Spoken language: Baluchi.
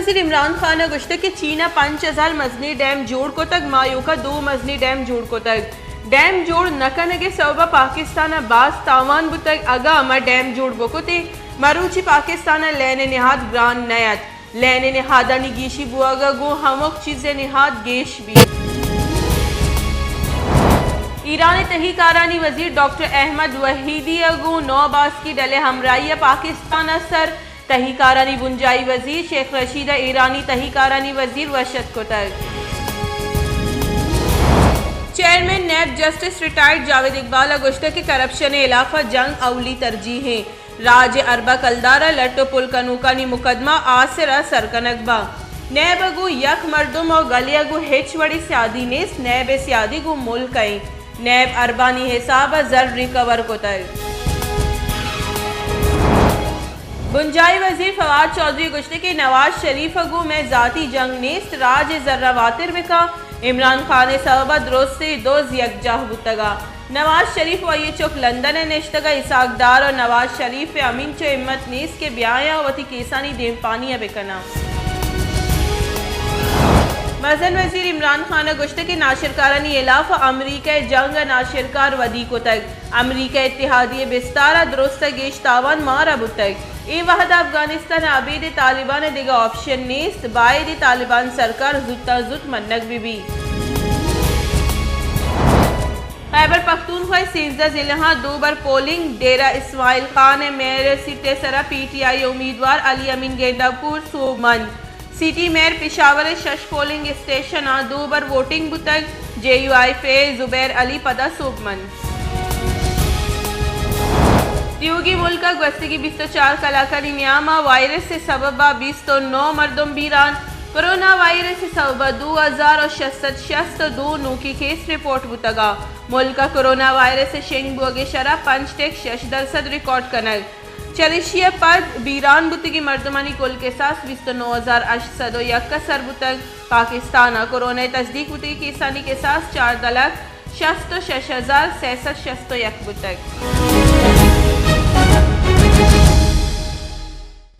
صدر عمران خان ءَ گوشتگ کہ چین ءَ پنچ ہزار مزنیں ڈیم جوڑ کتگ، ما ایوکا دو مزنیں ڈیم جوڑ کتگ۔ ڈیم جوڑ نہ کنگ ءِ سبب ءَ پاکستان ءَ باز تاوان بوتگ، اگاں ما ڈیم جوڑ بکتیں، مروچی پاکستان ءَ لین ءِ نہاد گران نہ ات۔ لین ءِ نہادانی گیشی بوگ ءَ گوں ہمک چیز ءِ نہاد گیش بیت۔ ایران ءِ تہی کارانی وزیر ڈاکٹر احمد وحیدی ءَ گوں نو باسکی ڈل ءِ ہمراہی ءَ پاکستان ءَ سر تہی کارانی بنجاہی وزیر شیخ رشید ءَ ایرانی تہی کارانی وزیر وش اتک کتگ۔ Chairman NAB justice retired Javed Iqbal ءَ گوشتگ کہ کرپشن ءِ ہلاف ءَ جنگ اولی ترجیح ایں۔ راج ءِ ارباں کلدار ءَ لٹ ءُ پل کنوکانی مقدمہ آسر ءَ سر کنگ باں۔ نیب ءَ گوں یک مردم ءُ گلے ءَ گوں ہچ وڑیں سیادی نیست، نیب ءِ سیادی گوں ملک ءَ ایں۔ نیب اربانی حساب ءَ زر ریکور کتگ۔ بنجاہی وزیر فواد چوہدری ءَ گوشتگ کہ نواز شریف ءَ گوں مئے ذاتی جنگ نیست، راج ءِ زر ءَ واتر بکن، عمران خان ءِ سبب ءَ درستیں دز یکجاہ بوتگ ءَ۔ نواز شریف ءُ آئی ءِ چک لندن ءَ نشتگ ءَ، اسحاق ڈار ءُ نواز شریف ءَ ہمینچو ہمت نیست کہ بیایاں وتی کیسانی دیمپانی ءَ بکناں۔ مزن وزیر عمران خان ءَ گوشتگ کہ ناشرکارانی ہلاف ءَ امریکہ ءِ جنگ ءَ ناشرکار ودی کتگ۔ امریکہ ءِ اتحادی ءِ بستار ءَ درست ءَ گیش تاوان مارا بوتگ۔ اے وہد ءَ افغانستان ءَ ابید ءَ طالبان ءَ دگہ آپشن نیست، باید ایں طالبان سرکار زوتاں زوت منگ بہ بیت۔ خیبر پختونخوا ءِ سیزدہ ضلعاں دو بر پولنگ، ڈیرہ اسماعیل خان ءِ میئر ءِ سیٹ ءِ سرا پی ٹی آئی ءِ امیدوار علی امین گینڈا پور سوبمند۔ سٹی میئر پشاور ءِ شش پولنگ اسٹیشناں دو بر ووٹنگ بوتگ، جے یو آئی ایف ءِ زبیر علی پدا سوبمند۔ دیوگی ملک ءَ گوستگیں بیست ءُ چار کلاکانی نیام ءَ وائرس ءِ سبب ءَ بیست ءُ نو مردم بیران، کرونا وائرس ءِ سبب ءَ دو ہزار ءُ شش سد شست ءُ دو نوکیں کیس رپورٹ بوتگ ءَ۔ ملک ءَ کرونا وائرس ءِ شنگ بوگ ءِ شرح پنچ ٹک شش درسد ریکارڈ کنگ۔ چریشی ءَ پد بیران بوتگیں مردمانی کل کساس بیست ءُ نو ہزار ہشت سد ءُ یک ءَ سر بوتگ۔ پاکستان ءَ کرونا ءِ تصدیق بوتگیں کیسانی کساس چاردہ لکھ شست ءُ شش ہزار سئے سد شست ءُ یک بوتگ۔